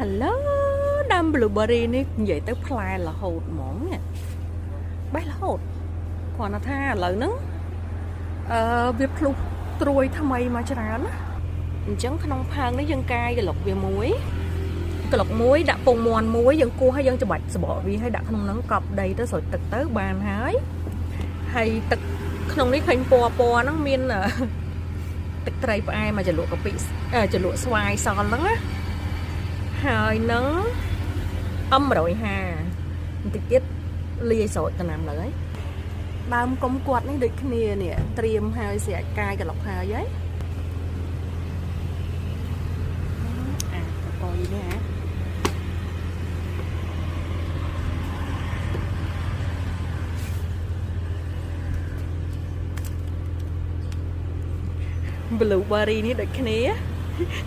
Hello ដាំ blueberry នេះនិយាយទៅផ្លែរហូតហ្មងនេះបេះរហូតគ្រាន់តែថាឥឡូវហ្នឹងអឺវាភ្លុះត្រួយថ្មីមកច្រើនណាអញ្ចឹងក្នុងផើងនេះយើងកាយក្លុកវាមួយក្លុកមួយដាក់ពងមាន់មួយយើងគោះឲ្យយើងច្បាច់សបកវាឲ្យដាក់ក្នុងហ្នឹងកប់ដីទៅស្រោចទឹកទៅបានហើយហើយទឹកក្នុងនេះឃើញពណ៌ពណ៌ហ្នឹងមានទឹកត្រីផ្អែមមកចលក់កាពិចលក់ស្វាយសល់ហ្នឹងណាហើយនឹង M150 បន្តិចទៀតលាយស្រោចតំណាំលើហើយដើមកុំគាត់នេះដូចគ្នានេះត្រៀមហើយស្រាច់កាយក្លុកហើយហើយអាកកយនេះហ่ะ blueberry នេះដូចគ្នា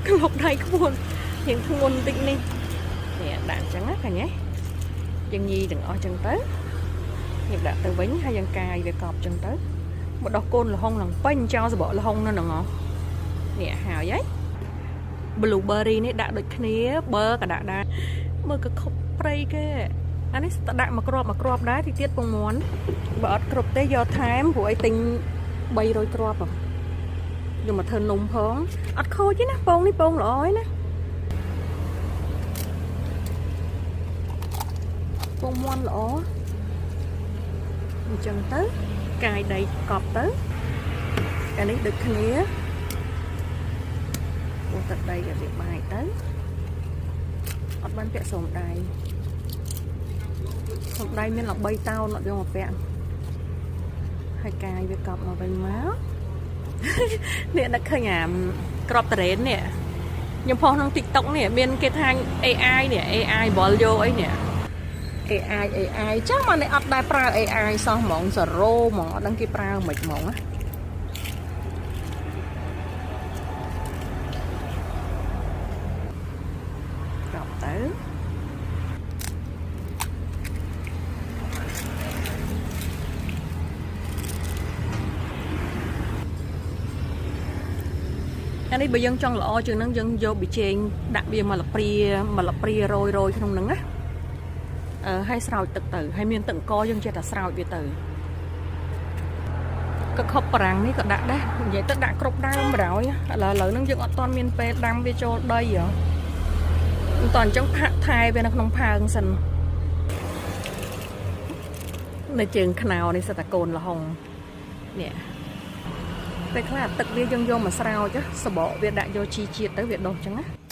ក្លុកដៃខ្មួនរៀងធ្ងន់តិចនេះនេះដាក់អញ្ចឹងណាឃើញទេយើងញីទាំងអស់អញ្ចឹងទៅយើងដាក់ទៅវិញហើយយើងកាយវាកប់អញ្ចឹងទៅមកដោះកូនល្ហុងឡើងពេញចោលសបកល្ហុងនៅហ្នឹងហ៎នេះហើយហើយ blueberry នេះដាក់ដូចគ្នាបើក៏ដាក់ដែរមើលក៏ខុបព្រៃគេអានេះស្ដាក់មកគ្រាប់មកគ្រាប់ដែរទីទៀតពងមាន់បើអត់គ្រប់ទេយកថែមព្រោះអីទិញ300គ្រាប់ហ៎យកមកធ្វើនំផងអត់ខូចទេណាពងនេះពងល្អឯណាពងមាន់ល្អអញ្ចឹងទៅកាយដីកប់ទៅអានេះដូចគ្នាពោះទឹកដីឲ្យវាបាយទៅអត់បានពាក់ស្រោមដៃស្រោមដៃមានល្បីតោនអត់យកមកពាក់ហើយកាយវាកប់មកវិញមកនេះនឹកឃើញអាក្របតរ៉េននេះខ្ញុំផុសក្នុង TikTok នេះមានគេថា AI នេះ AI បលយកអីនេះ AI AI ចាំមកនេះអត់ដែលប្រើ AI សោះហ្មង0ហ្មងអត់ដឹងគេប្រើមិនហ្មងណាកប់ទៅអានេះបើយើងចង់ល្អជាងហ្នឹងយើងយកប៊ីចេងដាក់វាមកលព្រាមកលព្រារយរយក្នុងហ្នឹងណាអឺហើយស្រោចទឹកទៅហើយមានទឹកអង្ករយើងចេះតែស្រោចវាទៅកខប់បារាំងនេះក៏ដាក់ដែរនិយាយទៅដាក់គ្រប់ដើមបណ្ដោយឥឡូវឥឡូវហ្នឹងយើងអត់ទាន់មានពេលដាំវាចូលដីហ៎មិនតអញ្ចឹងផាក់ថែវានៅក្នុងផើងសិននៅជើងខ្នោនេះសិតតែកូនល្ហុងនេះពេលខ្លះទឹកវាយើងយកមកស្រោចសបកវាដាក់យកជីជាតិទៅវាដុះអញ្ចឹងណា